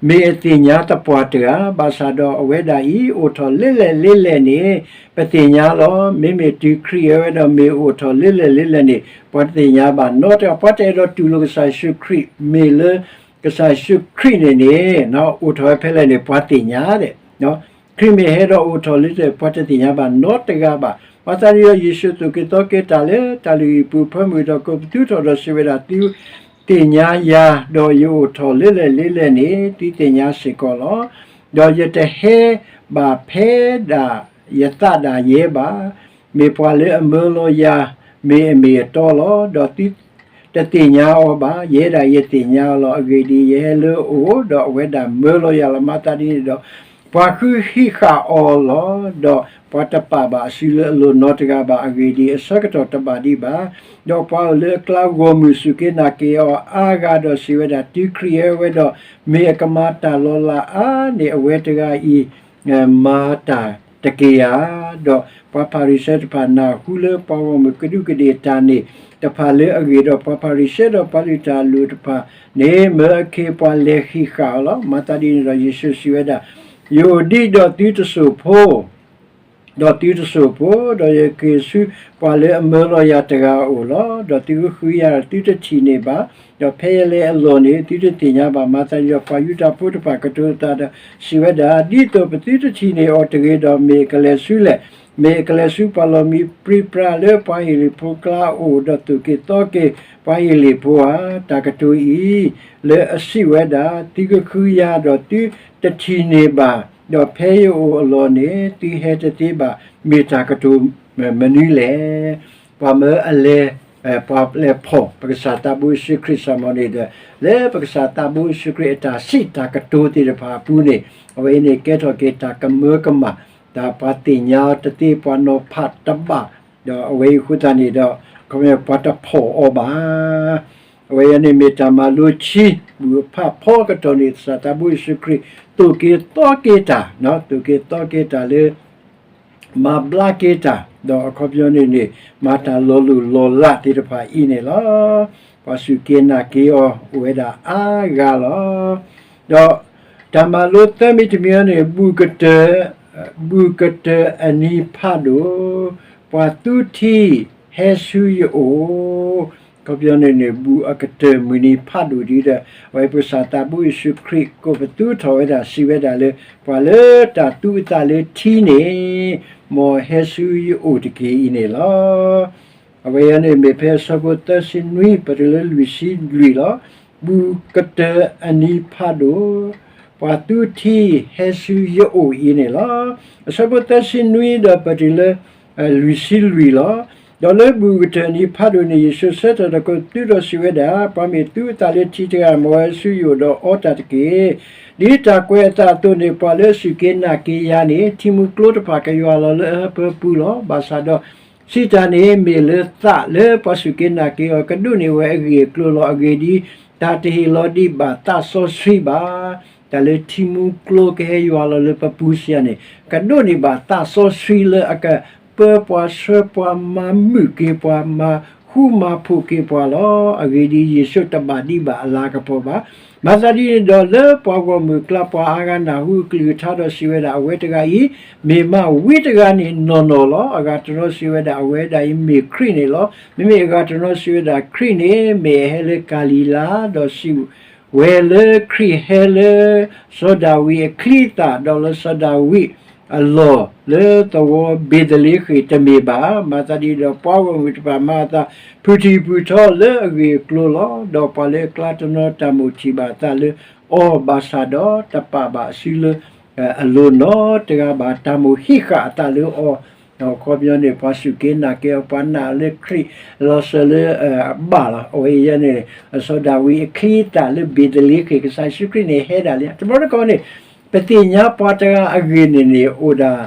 မ့ၢ်အသ့ၣ်ညါသပှၢ်တဂၤ, ဘၣ်ဆၣ်ဒီးအဝဲဒၣ်အံၤ အိၣ်ထီၣ်လၢလဲၣ်လၢလဲၣ်န့ၣ် ပသ့ၣ်ညါလီၤ. မ့မ့ၢ်တုၤခရံာ်အဝဲဒီးမ့ၢ်အိၣ်ထီၣ်လၢလဲၣ်လၢလဲၣ်န့ၣ် ပှၤတသ့ၣ်ညါဘၣ်နီတဂၤ. ပှၤတအဲၣ်ဒိးတူၢ်လိာ်ကစၢ်ယ့ၣ်ၡူးခရံာ် မ့ၢ်လၢ ကစၢ်ယ့ၣ်ၡူးခရံာ်န့ၣ်န့ၣ် အိၣ်ထီၣ်ဝဲဖဲလဲၣ်န့ၣ် ပှၤသ့ၣ်ညါဒဲး, ခရံာ်မ့ၢ်ဟဲဒီးအိၣ်ထီၣ်လၢလဲၣ် ပှၤတသ့ၣ်ညါဘၣ်နီတဂၤဘၣ်. မၤသးဒ်ဒီး ယ့ၣ်ၡူးသိၣ်က့ၤသီက့ၤတၢ်လၢတၢ်လုၢ်ဟံၣ်ပူၤဖၢမုၢ်ဒီး ကိးပသူထီၣ်ဒီးစံးဝဲဒၣ်, သုသ့ၣ်ညါယၤ, ဒီးယအိၣ်ထီၣ်လၢလဲၣ်လၢလဲၣ်န့ၣ် သုသ့ၣ်ညါစ့ၢ်ကီးလီၤ. ဒီးယတဟဲဘၣ်ဖဲဒၣ်ယသးဒၣ်ယဲဘၣ်. မ့ၢ်ပှၤလၢအမၢလီၤယၤ မ့ၢ်အမ့ၢ်အတီလီၤ. ဒီးသု တသ့ၣ်ညါအီၤဘၣ်, ယဲဒၣ်ယသ့ၣ်ညါအီၤလီၤ. အဂ့ၢ်ဒ်အံၤ, ယဟဲလၢအအိၣ်, ဒီးအဝဲဒၣ်မၢလီၤယၤလီၤ. မၤသးဒ်န့ၣ်ဒီး ပှၤဃုဟံးဃာ်အီၤလီၤ. ဒီးပှၤတပာ်ဘၣ်အစုလၢအလိၤနီတဂၤဘၣ်. အဂ့ၢ်ဒ်အံၤ, အဆၢကတီၢ်တဘၣ်ဒံးဘၣ်. ဒီးပှၤအိၣ်လၢအကျါဂီၢ်မုၢ်စူၢ်က့ၤနာ်က့ၤအီၤအါဂၤဒီးစံးဝဲဒၣ်, တုၤခရံာ်ဟဲဝဲဒီး မ့ၢ်အကမၤတၢ်လီၤလးအါန့ၢ်အဝဲတဂၤအံၤ မၤတၢ်တက့ၢ်ဧါ. ဒီးပှၤဖၤရံၤၡဲတဖၣ်နၢ်ဟူလၢပှၤဂီၢ်မုၢ်ကဒူးကဒ့ၣ်တၢ်န့ၣ်တဖၣ်လၢအဂ့ၢ်ဒီး ပှၤဖၤရံၤၡဲဒီးပှၤလုၢ်တၢ်အလိၤတဖၣ်န့ၣ် မၢအခ့ပှၤလဲၤဟံးဃာ်အီၤလီၤ. မၤသးဒ်န့ၣ်ဒီး ယ့ၣ်ၡူးစံးဝဲဒၣ်, ယအိၣ်ဒံးဒီးသုတစိၢ်ဖိ ဒီးသုတစိၢ်ဖိ, ဒီးယက့ၤဆူပှၤလၢအမၢလီၤယၤတဂၤအအိၣ်လီၤ. ဒီးသုကဃုယၤဒီးသုတထံၣ်န့ၢ်ဘၣ်, ဒီးဖဲယလဲၤအလီၢ်န့ၣ် သုတသ့ၣ်ညါဘၣ်. မၤသးဒ်ဒီး ပှၤယူဒၤဖိတဖၣ်ကတိၤတၢ်ဒီးစံးဝဲဒၣ်, ဒ်သိးပသုတထံၣ်န့ၢ်အီၤတဂ့ၤဒီး မ့ၢ်အကလဲၤဆူလဲၣ်. မ့ၢ်အကလဲၤဆူပှၤလီၢ်မံပြံပြါလၢပှၤဟ့းလ့ၣ်ဖိကျါအအိၣ်, ဒီးသိၣ်က့ၤသီက့ၤပှၤဟ့းလ့ၣ်ဖိဧါ. တၢ်ကတိၤအံၤ လၢအစံးဝဲဒၣ်, သုကဃုယၤဒီးသုတထံၣ်န့ၢ်ဘၣ်, ဒီးဖဲယအိၣ်အလီၢ်န့ၣ် သုဟဲတသ့ဘၣ်, မ့ၢ်တၢ်ကတိၤမနုၤလဲၣ်. ပှၤမၢအလဲၤ, ပှၤလဲၤဖီၣ်ပကစၢ်သးဘိယ့ၣ်ၡူးခရံာ်စ့ၢ်မီၤန့ၣ်ဒီး လၢပကစၢ်သးဘိယ့ၣ်ၡူးခရံာ်အတၢ်စံးတၢ်ကတိၤသ့ၣ်တဖၣ်အပူၤန့ၣ် အဝဲအံၤန့ၣ်ကဲထီၣ်က့ၤတၢ်ကမၢကမၣ်, တၢ်ပှၤသ့ၣ်ညါအီၤတသ့ ပှၤနီၤဖးတဘၣ်, ဒီးအဝဲအံၤအဃိသတးန့ၣ်ဒီး ခီပညီပှၤတဖီၣ်အီၤဘၣ်. အဝဲအံၤန့ၣ်မ့ၢ်တၢ်မၤလိခံ ဘူၣ်အဖးဖီအကတီၢ်န့ၣ် ကစၢ်သးဘိယ့ၣ်ၡူးခရံာ် သိၣ်က့ၤသီက့ၤတၢ်, သိၣ်က့ၤသီက့ၤတၢ်လၢ မၤဘျါက့ၤတၢ်, ဒီးအခီပညီန့ၣ်န့ၣ် မၤတၢ်လီၤလိၢ်လီၤလးသ့ၣ်တဖၣ်အံၤန့ၣ်လီၤ. ပှၤစူၢ်က့ၤနာ်က့ၤအီၤအိၣ်ဝဲဒၣ်အါဂၤလီၤ. ဒီးတၢ်မၤလိသၢမံၤတမံၤန့ၣ် ဘူၣ်ကတၢၢ်, ဘူၣ်ကတၢၢ်အနံၤဖးဒိၣ်, ပှၤသူထံဟဲဆူယအိၣ်, အခီပညီန့ၣ်န့ၣ် ဘူၣ်အကတၢၢ်မုၢ်နံၤဖးဒိၣ်ဒ်ဒီး အဝဲပကစၢ်သးဘိယ့ၣ်ၡူးခရံာ် ကိးပသူထီၣ်ဝဲဒၣ်စံးဝဲဒၣ်လၢ ပှၤလၢတၢ်သူအသးလၢထံန့ၣ် မ်ဟဲဆူယအိၣ်တက့ၢ်အံၤန့ၣ်လီၤ. အဝဲအံၤန့ၣ်မ့ၢ်ဖဲအဆၢဖိသၢဆံနွံ ပတုၤလၢလွံၢ်ဆံလွံၢ်လီၤ. ဘူၣ်ကတၢၢ်အနံၤဖးဒိၣ်, ပှၤသူထံဟဲဆူယအိၣ်အံၤန့ၣ်လီၤ. အဆၢဖိသၢဆံနွံဒီးပတုၤလၢ လွံၢ်ဆံလွံၢ်လီၤ. ဒီးလၢဘူၣ်ကတၢၢ်အနံၤဖးဒိၣ်န့ၣ် ယ့ၣ်ၡူးဆၢထၢၣ်ဒီးကိးပသူဒီးစံးဝဲဒၣ်, ပှၤမ့ၢ်သူအသးလၢထံတဂၤ မ်ဝဲဆူယအိၣ်ဒီးအီတၢ်တက့ၢ်. ဒ်တၢ်ကွဲးအသးအသိးန့ၣ် ပှၤလၢအစူၢ်က့ၤနာ်က့ၤယၤန့ၣ် ထံမူကျိတဖၣ်ကယွၤလီၤလၢအဟၢဖၢပူၤလီၤ. ဘၣ်ဆၣ်ဒီး စံးတၢ်န့ၣ်မ့ၢ်လၢသးလၢပှၤစူၢ်က့ၤနာ်က့ၤအီၤ ကဒိးန့ၢ်ဝဲအဂ့ၢ်အကျိၤလီၤ. အဂ့ၢ်ဒ်အံၤ, တၢ်တဟ့ၣ်လီၤဒံးဘၣ်သးစီဆှံဘၣ်. တၢ်လၢထံမူကျိကဟဲယွၤလီၤလၢပပူၤစံးယၤန့ၣ် ကဒိးန့ၢ်ဘၣ်သးစီဆှံလၢအကပၢပှၤဆှၢပှၤမၤမုာ်က့ၤပှၤမၤဃူမၤဖိးက့ၤပှၤလီၤ. အဂ့ၢ်ဒ်အံၤ, ယ့ၣ်ၡူးတဘၣ်ဒံးဘၣ်အလၤကပီၤဘၣ်. မၤသးဒ်န့ၣ်ဒီး လၢပှၤဂီၢ်မုၢ်အကျါ ပှၤအါဂၤနၢ်ဟူအကလုၢ်ကထါဒီးစံးဝဲဒၣ်, အဝဲတဂၤအံၤ မ့ၢ်မးဝံတဂၤန့ၣ်နီၢ်နီၢ်လီၤ. အဂၤတနီၤစံးဝဲဒၣ် အဝဲဒၣ်အံၤမ့ၢ်ခရံာ်န့ၣ်လီၤ. မ့မ့ၢ်အဂၤတနီၤစံးဝဲဒၣ် ခရံာ်န့ၣ် မ့ၢ်အဟဲလၢကၤလံၤလါ, ဒီးစံး ဝဲလၢခရံာ်ဟဲလၢ စီၤဒၤဝံးအချံအသၣ်, ဒီးလၢစီၤဒၤဝံးအလီၢ်လၢသဝီဘ့ၤသလ့ဃ့ၣ်တမ့ၢ်ဘၣ်. မၤသးဒ်ဒီး ပှၤဂီၢ်မုၢ်တဖၣ်မၤအသး ဖုၣ်ထံၣ်ဖုၣ်ထီလၢအဂ့ၢ်အကျိၤလီၤ. ဒီးပှၤလၢအကျါတနီၤတၢ်မိၣ်ထံၣ်ဘၣ်အသးလၢအီၤဘၣ်ဆၣ်ဒီး တပာ်ဘၣ်အစုလၢအလိၤနီတဂၤဘၣ်, တၢ်မိၣ်ဟံးဃာ်အသးလၢအီၤ အခီပညီန့ၣ် ပှၤစူၢ်က့ၤနာ်က့ၤအီၤ ပှၤနာ်လၢခရံာ် လီၤစၢၤလၢ ဘၣ်လီၤ. အဝဲအံၤန့ၣ် စီၤဒၤဝံးအချံအသၣ်လၢဘ့းသလ့ဃ့ၣ် ကစၢ်ယ့ၣ်ၡူးခရံာ်န့ၣ် ဟဲဒၣ်လံ. တဘျီတခီန့ၣ် ပသ့ၣ်ညါပှၤတဂၤအဂ့ၢ်န့ၣ်န့ၣ် အိၣ်ဒၣ်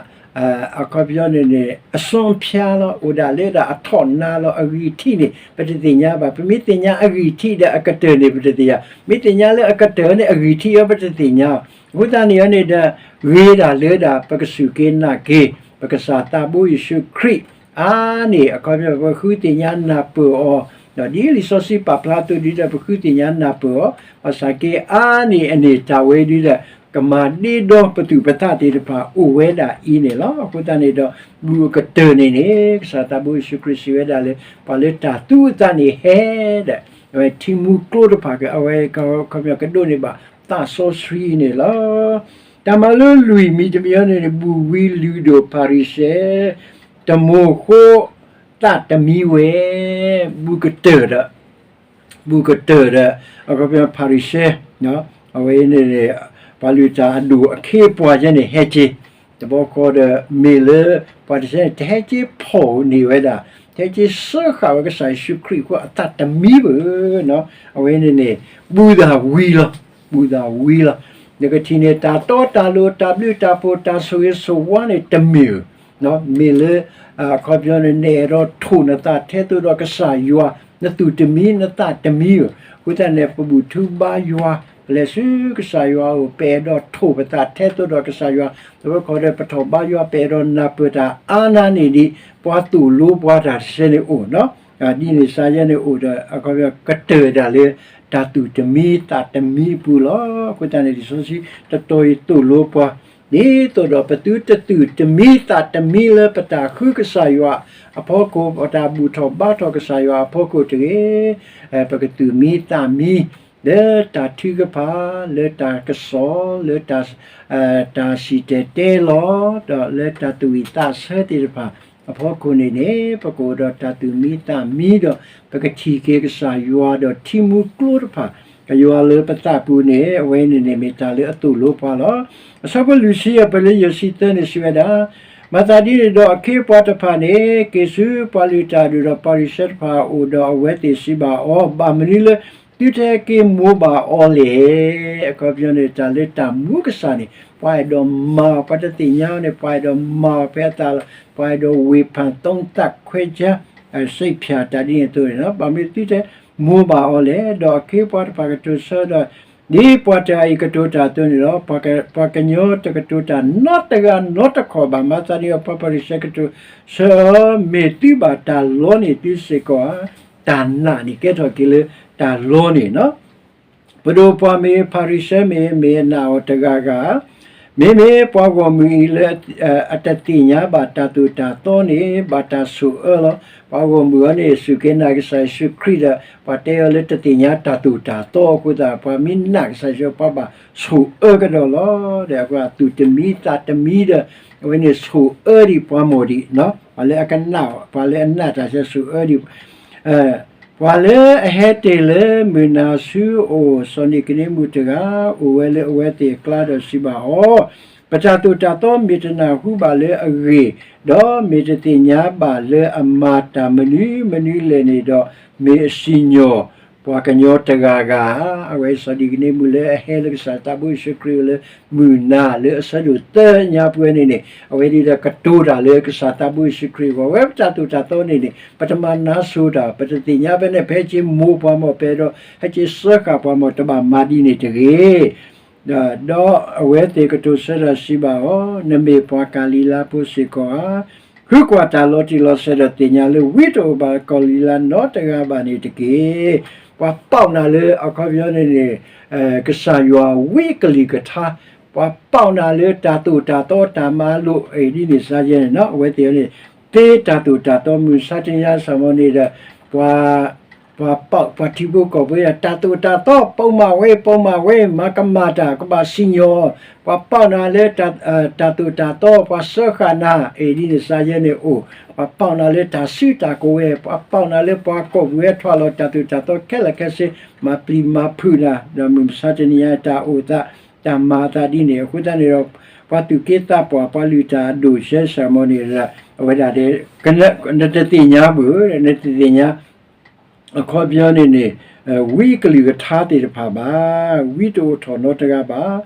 အခီပညီန့ၣ်န့ၣ် အစွန့်ဖျားလီၤ, အိၣ်ဒၣ်လၢဒၣ်အထီၣ်နါလီၤ. အဂံၢ်ထံးန့ၣ် ပတသ့ၣ်ညါဘၣ်. ပမ့ၢ်သ့ၣ်ညါအဂံၢ်ထံးဒီးအကတၢၢ်န့ၣ် ပတသ့ၣ်ညါ, မ့ၢ်သ့ၣ်ညါလၢအကတၢၢ်န့ၣ် အဂံၢ်ထံးအီၤ ပတသ့ၣ်ညါ. အဃိသတးန့ၣ်န့ၣ်ဒီး ဂ့ၤဒၣ်လၢဒၣ် ပကစူၢ်က့ၤနာ်က့ၤ ပကစၢ်သးဘိယ့ၣ်ၡူးခရံာ် အါန့ၢ် အခီပညီ ပဃုသ့ၣ်ညါနၢ်ပၢၢ်အီၤ, ဒီးဒ်လံာ်စီဆှံပာ်ဖျါအသိးဒ်ဒီး ပဃုသ့ၣ်ညါနၢ်ပၢၢ်အီၤ, ဘၣ်ဆၣ်က့အါန့ၢ်အန့ၣ် တၢ်ဝဲဒ်ဒီး ကမၤဒ့ဒီပသူၣ်ပသးသ့ၣ်တဖၣ် အိၣ်ဝဲဒၣ်အံၤန့ၣ်လီၤ. အဃိသတးန့ၣ်ဒီး ဘူၣ်အကတၢၢ်န့ၣ်န့ၣ် ကစၢ်သးဘိယ့ၣ်ၡူးခရံာ်စံးဝဲဒၣ်လၢ ပှၤလၢတၢ်သူအသးန့ၣ်ဟဲဒီး အဝဲထံမူကျိတဖၣ် အဝဲခီပညီကဒိးန့ၢ်ဘၣ် သးစီဆှံန့ၣ်လီၤ. တၢ်မၤလိလွံၢ်မံၤတမံၤအံၤန့ၣ်န့ၣ် ဘူၣ်ဝံလုၢ်ဒိၣ်ဖၤရံၤၡဲ တမိၢ်ဃိ သးတမံဝဲ ဘူၣ်ကတၢၢ်ဒီး ဘူၣ်ကတၢၢ်ဒီး အခီပညီဖၤရံၤၡဲ အဝဲန့ၣ်န့ၣ် ပှၤလုၢ်တၢ်အဒိၣ်အခ့အပှၤယဲန့ၣ် ဟဲက့ၤ တဘျီဃီဒီး မ့ၢ်လၢ ပှၤတဆဲန့ၣ် တဟဲက့ၤဖီၣ်န့ၢ်ဝဲဒၣ်, တဟဲက့ၤစၢဃာ်ဝဲကစၢ်ယ့ၣ်ၡူးခရံာ်အဃိ အသးတမံဘၣ်. အဝဲန့ၣ်န့ၣ် ဘူၣ်သးဝံၤလီၤ, ဘူၣ်သးဝံၤလီၤ. နကထံၣ်န့ၢ်တၢ်တီတၢ်လိၤ တၢ်ဘျုးတၢ်ဖှိၣ် တၢ်ဆိၣ်ဂ့ၤဆိၣ်ဝါန့ၣ် တမ့ၢ်ဧိၤ မ့ၢ်လၢ အခီပညီန့ၣ် နအဲၣ်ဒိးထိၣ်နသးထဲသိးဒီးကစၢ်ယွၤ, နသူၣ်တမံ နသးတမံဧိၤ. အဃိသတးန့ၣ် ပဘူၣ်ထူဘါယွၤ, ပလဲၤဆူကစၢ်ယွၤအအိၣ်, ပအဲၣ်ဒိးထိၣ်ပသးထဲသိးဒီးကစၢ်ယွၤ, တဘျီဃီဒီး ပထီၣ်ဘါယွၤ ပအဲၣ်ဒိးနၢ်ပၢၢ်တၢ်အါနါန့ၣ်ဒ် ပှၤသိၣ်လိပှၤတၢ်တဆဲန့ၣ်အိၣ်, ဒ်န့ၣ်စ့ၢ်ယဲန့ၣ်အိၣ်ဒီး အခီပညီကတၢၢ်ဒၣ်လၢ တၢ်သူၣ်တမံသးတမံအပူၤလီၤ. အဃိသတးန့ၣ် လံာ်စီဆှံတတီၤအံၤသိၣ်လိပှၤ ဒ်သိးဒီးပသုတသူၣ်တမံသးတမံလၢပတၢ်ဃုကစၢ်ယွၤအဖီခိၣ်, ပတၢ်ဘူၣ်ထီၣ်ဘါထီၣ်ကစၢ်ယွၤအဖီခိၣ်တဂ့ၤ, ပကသူၣ်မံသးမံ လၢတၢ်ထုကဖၣ်, လၢတၢ်ကစီၣ်, လၢ တၢ်စံၣ်တဲၤတဲလီၤ, ဒီးလၢတၢ်သူၣ်ဝံၣ်သးဆၢသ့ၣ်တဖၣ်အဖီခိၣ်န့ၣ်န့ၣ် ပကအိၣ်ဒီးတၢ်သူၣ်မံသးမံဒီး ပကထံၣ်က့ၤကစၢ်ယွၤဒီးထံမူကျိတဖၣ် ကယွၤလၢပသးပူၤန့ၣ် အဝဲန့ၣ်န့ၣ်မ့ၢ်တၢ်လၢအသိၣ်လိပှၤလီၤ. အဆၢဖိလွံၢ်ဆံယဲၢ် ပလၢယဲၢ်ဆံသၢန့ၣ်စံးဝဲဒၣ်, မၤသးဒ်န့ၣ်ဒီးအခ့အပှၤတဖၣ်န့ၣ် က့ၤဆူပှၤလုၢ်တၢ်ဒိၣ်ဒီးပှၤဖၤရံၤၡဲတဖၣ်အအိၣ်ဒီးအဝဲသ့ၣ်စံးဘၣ်အီၤ, ဘၣ်မနုၤလၢသုတဟဲက့ၤမိၢ်ဘၣ်အီၤလဲၣ်. အခီပညီန့ၣ် တၢ်လၢတၢ်မူကစၢ်န့ၣ် ပှၤအဲၣ်ဒိးမၤအီၤ ပှၤတသ့ၣ်ညါအီၤန့ၣ် ပှၤအဲၣ်ဒိးမၤအီၤဖဲအသးလီၤ. ပှၤအဲၣ်ဒိးဝ့ၢ်ဖၣ် သုံးသပ်ခွဲခြား စိတ်ဖြာ တၢ်ဒ်န့ၣ်အသိးန့ၣ်လီၤ. ဘၣ်မနုၤသုတဟဲမိၢ်ဘၣ်အီၤလဲၣ်. ဒီးအခ့အပှၤတဖၣ်ကတိၤဆၢဒီး ဒ်ပှၤတဂၤအံၤကတိၤတၢ်အသိးန့ၣ်လီၤ. ပှၤကညီတကတိၤတၢ်နီတဂၤနီတခီၣ်ဘၣ်. မၤသးဒ်န့ၣ်ဒီးပှၤဖၤရံၤၡဲကတိၤဆၢအီၤ, မ့ၢ်သုဘၣ်တၢ်လီန့ၢ်သုစ့ၢ်ကီးဧါ. တၢ်နာ်န့ၣ်ကဲထီၣ်က့ၤလၢတၢ်လီန့ၣ်လီၤ. ပဒိၣ်ပှၤမ့ၢ်ဂ့ၤ ဖၤရံၤၡဲမ့ၢ်ဂ့ၤ မ့ၢ်အနာ်အီၤတဂၤဂၤဧါ. မ့မ့ၢ်ပှၤဂီၢ်မုၢ်အံၤလၢအတသ့ၣ်ညါဘၣ်တၢ်သိၣ်တၢ်သီန့ၣ် ဘၣ်တၢ်ဆိၣ်အၢလီၤ. ပှၤဂီၢ်မုၢ်အံၤန့ၣ် စူၢ်က့ၤနာ်ကစၢ်ယ့ၣ်ၡူးခရံာ်ဒီး ပှၤတဲအီၤလၢတသ့ၣ်ညါတၢ်သိၣ်တၢ်သီအဃိသတး ပှၤမ့ၢ်နာ်ကစၢ်ယ့ၣ်ၡူး ပှၤဘၣ်ဆိၣ်အၢကဒီးလီၤ. ဒီးအဃိ သူၣ်တမံသးတမံဒီး အဝဲန့ၣ်ဆိၣ်အၢဒံးပှၤမိၢ်ဒံး, ပှၤလၢအကနၣ် ပှၤလၢအနာ်တၢ်ဆဲဆိၣ်အၢဒံး ပှၤလၢအဟဲတ့ၢ်လၢမုၢ်နၤဆူအအိၣ် စီၤနံၤကဒ့မူးတဂၤ အိၣ်ဝဲလၢအဝဲသ့ၣ်အကျါဒီးစံးဘၣ်အီၤ, ပတၢ်သိၣ်တၢ်သီမ့ၢ်တနၢ်ဟူဘၣ်လၢအဂ့ၢ်, ဒီးမ့ၢ်တသ့ၣ်ညါဘၣ်လၢအမၤတၢ်မနုၤမနုၤလဲၣ်န့ၣ်ဒီး, မ့ၢ်အစံၣ်ညီၣ်ပှၤကညီတဂၤဂၤဧါ. အဝဲစီၤနံၤကဒ့မူးလၢအဟဲလၢကစၢ်သးဘိယ့ၣ်ၡူးခရံာ်အအိၣ်လၢမုၢ်နၤလၢအဆၢဒိၣ်သၢညါပှဲၤန့ၣ်န့ၣ် အဝဲဒ်ဒီးကတိၤတၢ်လၢကစၢ်သးဘိယ့ၣ်ၡူးခရံာ်အဂီၢ်, ဝဲပတၢ်သိၣ်တၢ်သီန့ၣ်န့ၣ် ပတမၤနါစိၤတၢ်, ပတသ့ၣ်ညါဖဲန့ၣ် ပဟဲက့ၤမိၢ်ပှၤမ့ၢ် ပအဲၣ်ဒိးဟဲက့ၤစၢဃာ်ပှၤမ့ၢ် တဘၣ်မၤဒ်န့ၣ်တဂ့ၤ. ဒီးအဝဲသ့ၣ်ကတိၤဆၢဒီးစံးဘၣ်အီၤ, နမ့ၢ်ပှၤကၤလံၤလါဖိစ့ၢ်ကီးဧါ. ဃုကွၢ်တၢ်လီၤတံၢ်လီၤဆဲးဒီးသ့ၣ်ညါလၢ ဝံတအိၣ်ဘၣ်ကီၤလံၤလါနီတဂၤဘၣ်န့ၣ်တက့ၢ်. ပှၤပီၣ်နၤလၢအခီပညီန့ၣ်န့ၣ် ကစၢ်ယွၤဝံအကလုၢ်ကထါ, ပှၤပီၣ်နၤလၢတၢ်သိၣ်တၢ်သီတၢ်မၤလိာ်အံၤဒ်န့ၣ်စ့ၢ်ကီးန့ၣ် အဝဲသ့ၣ်န့ၣ် သ့တၢ်သိၣ်တၢ်သီ မုၢ်မဆါတနံၤညါစ့ၢ်ကီးန့ၣ်ဒီး ပှၤ ပှၤပီၣ် ပှၤထံဖိကီၢ်ဖိ တၢ်သိၣ်တၢ်သီ ပိာ်မးဝဲ ပိာ်မးဝဲ မၤကမၣ်တၢ် ကဘၣ်စံၣ်ညီၣ်, ပှၤပီၣ်နၤလၢ တၢ်သိၣ်တၢ်သီ ပှၤစၢဃာ်နၤ အံၤဒ်န့ၣ်စ့ၢ်ကီးန့ၣ်အိၣ်, ပှၤပီၣ်နၤလၢတၢ်စုတၢ်ကဝဲၤ, ပှၤပီၣ်နၤလၢပှၤကိာ်ပူၤဟဲထွဲလီၤတၢ်သိၣ်တၢ်သီခဲလၢာ်ခဲဆ့ မၤပျံၤမၤဖုးနၤ, ဒီးမုၢ်မဆါတနံၤညါတၢ်အိၣ်သး တၢ်မၤအသးဒ်န့ၣ် အဃိသတးန့ၣ်ဒီး ပှၤသူၣ်က့သးပှၢ် ပှၤလုၢ်တၢ်အဒိၣ် ဆဲးစၢ်မီၤန့ၣ် အဝဲဒၣ် နတသ့ၣ်ညါဘၣ်, နတသ့ၣ်ညါ အခီပညီန့ၣ်န့ၣ် ဝံအကလုၢ်ကထါသ့ၣ်တဖၣ်ဘၣ်, ဝံတအိၣ်ထီၣ်နီတဂၤဘၣ်,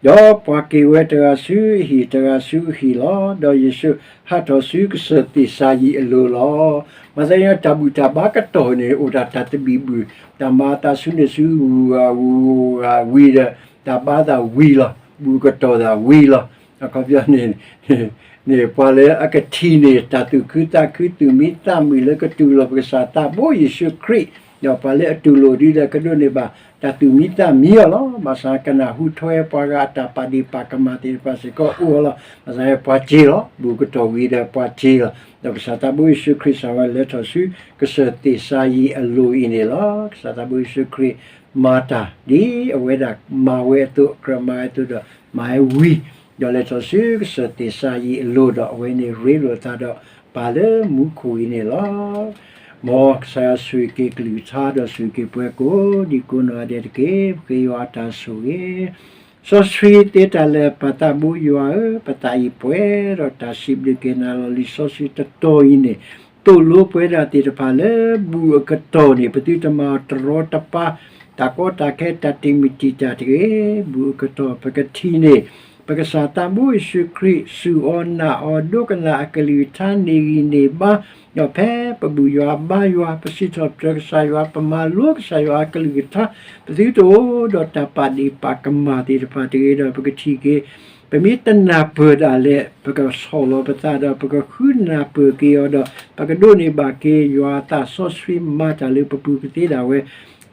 ဒီးပှၤက့ၤဝဲတဂၤဆူအဟံၣ် တဂၤဆူအဟံၣ်လီၤ. ဒီးယ့ၣ်ၡူးဟးထီၣ်ဆူကစၢၢ်သ့ၣ်စၤယံးအလိၤလီၤ. မၤသးဒ်န့ၣ် တၢ်ဘူၣ်တၢ်ဘါကတီၢ်န့ၣ် အိၣ်ဒၣ်တၢ်သဘံၣ်ဘုၣ်, တၢ်မၤအသးဆူန့ၣ်ဆူ ဂူၤဂၤဂူၤဂၤဝံၤဒီး တၢ်ဘါသးဝံၤလီၤ, ဘူၣ်ကတီၢ်သးဝံၤလီၤ. အခီပညီန့ၣ် န့ၣ်ပှၤလၢအကထံၣ်န့ၣ် တၢ်သူၣ်ခုသးခု သူၣ်မံသးမုာ်လၢကတူၢ်လိာ် ပကစၢ်သးဘိယ့ၣ်ၡူးခရံာ်, ဒီးပှၤလၢအတူၢ်လိာ်ဒ်ဒီးကဒိးန့ၢ်ဘၣ် တၢ်သူၣ်မံသးမုာ်အီၤလီၤ. ဘၣ်ဆၣ်ကနၢ်ဟူထွဲပှၤဂၤအတၢ်ပာ်ဒ့ၣ်ပာ်ကမၣ်သ့ၣ်တဖၣ်စ့ၢ်ကီးအိၣ်အီၤလီၤ. ဘၣ်ဆၣ်ပှၤစ့လီၤ, ဘူၣ်ကတီၢ်ဝံၤဒီးပှၤစ့လီၤ. ဒီးကစၢ်သးဘိယ့ၣ်ၡူးခရံာ်စ့ၢ်ဝဲလဲၤထီၣ်ဆူ ကစၢၢ်သ့ၣ်စၤယံးအလိၤအံၤန့ၣ်လီၤ. ကစၢ်သးဘိယ့ၣ်ၡူးခရံာ် မၤတၢ်ဒ်အဝဲဒၣ်မၤဝဲအသိး ကြၢးမၤဝဲအသိးဒီး မၤဝဲဝံၤ, ဒီးလဲၤထီၣ်ဆူကစၢၢ်သ့ၣ်စၤယံးအလိၤဒီး အဝဲန့ၣ်ရ့လိာ်အသးဒီး ပာ်လၢမူခိၣ်အံၤန့ၣ်လီၤ. မ်ကစၢ်ယွၤဆိၣ်ဂ့ၤက့ၤကလုၢ်ကထါဒီးဆိၣ်ဂ့ၤက့ၤပှၤကိးဒံကိးနီၢ်ဂၤဒဲးတက့ၢ်. ပဃ့ယွၤအတၢ်ဆိၣ်ဂ့ၤ စီဆှံသ့တၢ်လၢာ် ပၢ်သးဘိယွၤဧၢ, ပသးအံၤပှဲၤဒီးတၢ်စံးဘျုးက့ၤနၤလီၤ. လံာ်စီဆှံတတီၤအံၤန့ၣ် သိၣ်လိပှဲၤဒၣ်သ့ၣ်တဖၣ်လၢ ဘူၣ်အကတီၢ်န့ၣ် ပသုတမၤအီၤတရီတပါ တၢ်ကီတၢ်ခဲ တၢ်တံာ်မုၢ်တံာ်တာ်တဂ့ၤ. ဘူၣ်အကတီၢ် ပကထံၣ်န့ၢ် ပကစၢ်သးဘိယ့ၣ်ၡူးခရံာ် စူၢ်အီၤနာ်အီၤ ဒိကနၣ်အကလုၢ်ကထါ န့ၢ်ဂံၢ်န့ၢ်ဘါ, ဒီးဖဲပဘူၣ်ယွၤဘါယွၤ ပစံးထီၣ်ပတြၢၤကစၢ်ယွၤ ပမၤလိကစၢ်ယွၤအကလုၢ်ကထါ ပသုတအိၣ်ဒီးတၢ်ပာ်ဒ့ၣ်ပာ်ကမၣ်သ့ၣ်တဖၣ်တဂ့ၤဒီး ပကထံၣ်က့ၤ ပမ့ၢ်တနၢ်ပၢၢ်ဒၣ်လဲာ် ပကဆီၣ်လီၤပသးဒီး ပကဃုနၢ်ပၢၢ်က့ၤအီၤဒီး ပကဒိးန့ၢ်ဘၣ်က့ၤ ယွၤအသးစီဆှံမၤတၢ်လၢပပူၤကသ့ဒၣ်ဝဲ,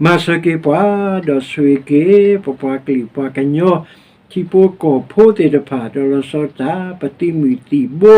မၤစၢၤက့ၤပှၤ ဒီးဆိၣ်ဂ့ၤက့ၤ ပပှၤကလုာ်ပှၤကညီ ထံဖိကီၢ်ဖိသ့ၣ်တဖၣ် ဒီးလီၤဆီဒၣ်တၢ် ပသုးမုၢ်သံၣ်ဘိ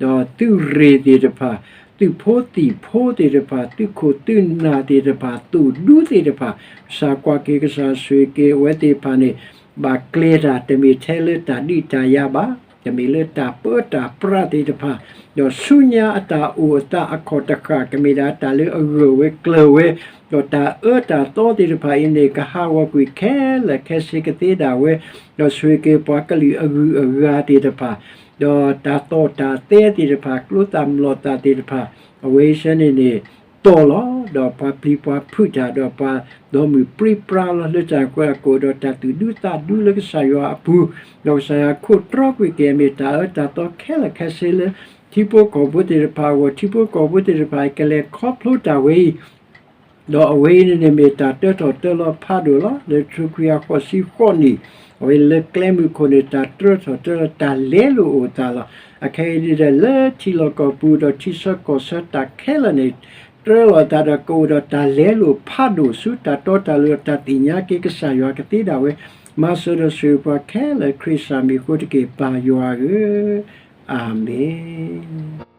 ဒီးသုးရ့ၣ်သ့ၣ်တဖၣ်, သုးဖိသံၣ်ဖိသ့ၣ်တဖၣ်, သုးခိၣ်သုးနၢ်သ့ၣ်တဖၣ်, သုးဒူသ့ၣ်တဖၣ်, ကစၢ်ကွၢ်က့ၤ ကစၢ်ဆိၣ်ဂ့ၤက့ၤအဝဲသ့ၣ်တဖၣ်န့ၣ် ဘၣ်ကျဲတၢ် တမ့ၢ်ထဲလၢတၢ်ဒုးတၢ်ယၤဘၣ်, တမ့ၢ်လၢတၢ်ပၢတၢ်ပြးသ့ၣ်တဖၣ်, ဒီးဆူညါအတၢ်အိၣ်အသးအခီၣ်တဃၣ် ကမ့ၢ်ဒၣ်တၢ်လၢအဂၢၢ်ဝဲကျၢၤဝဲ, ဒီးတၢ်အၢတၢ်သီသ့ၣ်တဖၣ်အံၤန့ၣ် ကဟးဂီၤကွံာ်ခဲလၢာ်ခဲဆ့ကသ့ဒၣ်ဝဲ, ဒီးဆိၣ်ဂ့ၤက့ၤပှၤကလုာ်အဂုၤအဂၤသ့ၣ်တဖၣ်, ဒီးတၢ်သီၣ်တၢ်သဲသ့ၣ်တဖၣ် ကျိသၣ်မျိာ်သၣ်သ့ၣ်တဖၣ်, အဝဲအံၤဆၢန့ၣ်န့ၣ် တီၢ်လီၤ, ဒီးပှၤပျံၤပှၤဖုးတၢ် ဒီးပှၤဒီးမုၢ်ပြံပြါလီၤ လၢတၢ်ကွဲးအကိာ် ဒီးတၢ်သူၣ်ဒူသးဒူလၢကစၢ်ယွၤအပူၤ, ဒီးကစၢ်ယွၤခိးတြီကွံာ်က့ၤ မ့ၢ်တၢ်အၢတၢ်သီခဲလၢာ်ခဲဆ့လၢ ထံဖိကီၢ်ဖိသ့ၣ်တဖၣ်အဂီၢ်, ထံဖိကီၢ်ဖိသ့ၣ်တဖၣ်အံၤ ကလဲၤခီဖျိတၢ်ဝဲအံၤ ဒီးအဝဲအံၤန့ၣ်န့ၣ်မ့ၢ်တၢ်တၢထီၣ်တၢလီၤဖးဒိၣ်လီၤ. လၢတထိခွံကယၤဃိးဆံဃိးနံၣ်, အဝဲလၢကျဲမုၢ်ခိၣ်န့ၣ် တၢ်တၢထီၣ်တၢလီၤ တၢ်လဲလိာ်အိၣ်သးလီၤ. အခဲအံၤဒ်ဒီး လၢထံလီၢ်ကီၢ်ပူၤဒီးထံဆၢကီၢ်ဆၢတၢ်ခဲလၢာ်န့ၣ် တၢလီၤသးဒီး ကအိၣ်ဒီးတၢ်လဲလိာ်ဖးဒိၣ်ဆူတၢ်တီတၢ်လိၤ တၢ်သ့ၣ်ညါက့ၤကစၢ်ယွၤကသ့ဒၣ်ဝဲ, မၤစၢၤဒီးဆိၣ်ဂ့ၤပှၤခဲလၢာ် ခရံာ်စၢ်မံၤအဃိတက့ၢ် ပၢ်ယွၤဧၢ, အၤမ့ၣ်.